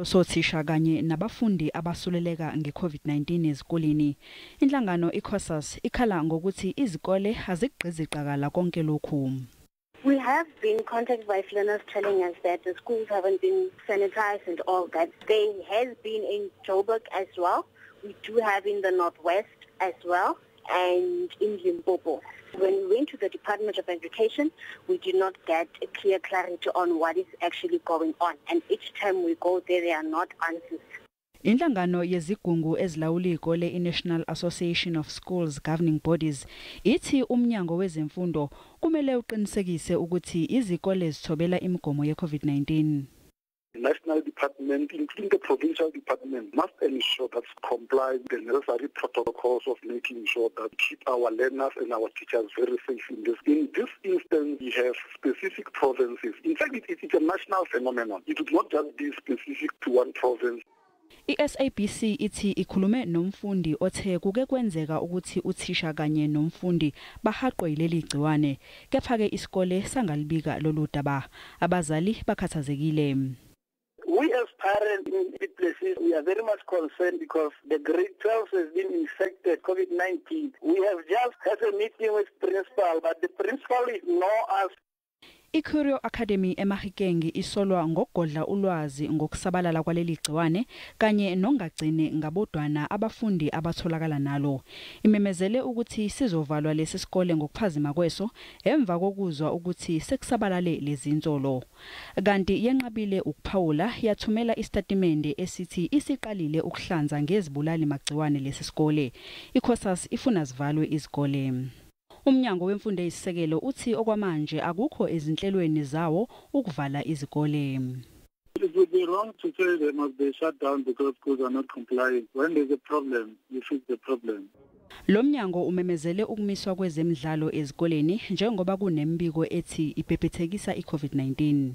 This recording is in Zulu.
Sothisha kanye nabafundi abasuleleka nge-COVID-19 ezikoleni. Inhlangano iCOSAS ikhala ngokuthi izikole azigqizi qakala konke lokhu. We have been contacted by learners telling us that the schools haven't been sanitized and all that. There has been in Joburg as well. We do have in the Northwest as well and in Limpopo. When we went to the Department of Education, we did not get a clear clarity on what is actually going on. And each time we go there, there are not answers. Inhlangano yezigungu ezilawula izikole iNational Association of Schools Governing Bodies ithi umnyango wezemfundo kumele uqinisekise ukuthi izikole zithobela imigomo ye-COVID-19. The national department, including the provincial department, must ensure that comply with the necessary protocols of making sure that keep our learners and our teachers very safe in this. In this instance, we have specific provinces. In fact, it's a national phenomenon. It would not just be specific to one province. I-SABC ithi ikhulume nomfundi othe kuke kwenzeka ukuthi uthisha kanye nomfundi bahaqwe yileli gciwane, kepha-ke isikole sangalibika lolu daba. Abazali bakhathazekile. We as parents in the places, we are very much concerned because the grade 12 has been infected COVID-19. We have just had a meeting with principal, but the principal ignore us. I-Curio Academy eMahikeng isolwa ngokugodla ulwazi ngokusabalala kwaleli gciwane kanye nongagcini ngabodwana abafundi abatholakala nalo. Imemezele ukuthi sizovalwa lesi sikole ngokuphazima kweso emva kokuzwa ukuthi sekusabalale lezinsolo. Kanti yenqabile ukuphawula, yathumela isitatimende esithi isiqalile ukuhlanza ngezibulali magciwane lesi sikole. ICOSAS ifuna zivalwe izikole. Umnyango wemfundo eyisisekelo uthi okwamanje akukho ezinhlelweni zawo ukuvala izikole. It would be wrong to say they must be shut down because schools are not complying. When there's a problem, you fix the problem. Lo mnyango umemezele ukumiswa kwezemidlalo ezikoleni njengoba kunembiko ethi ibhebhethekisa iCOVID-19.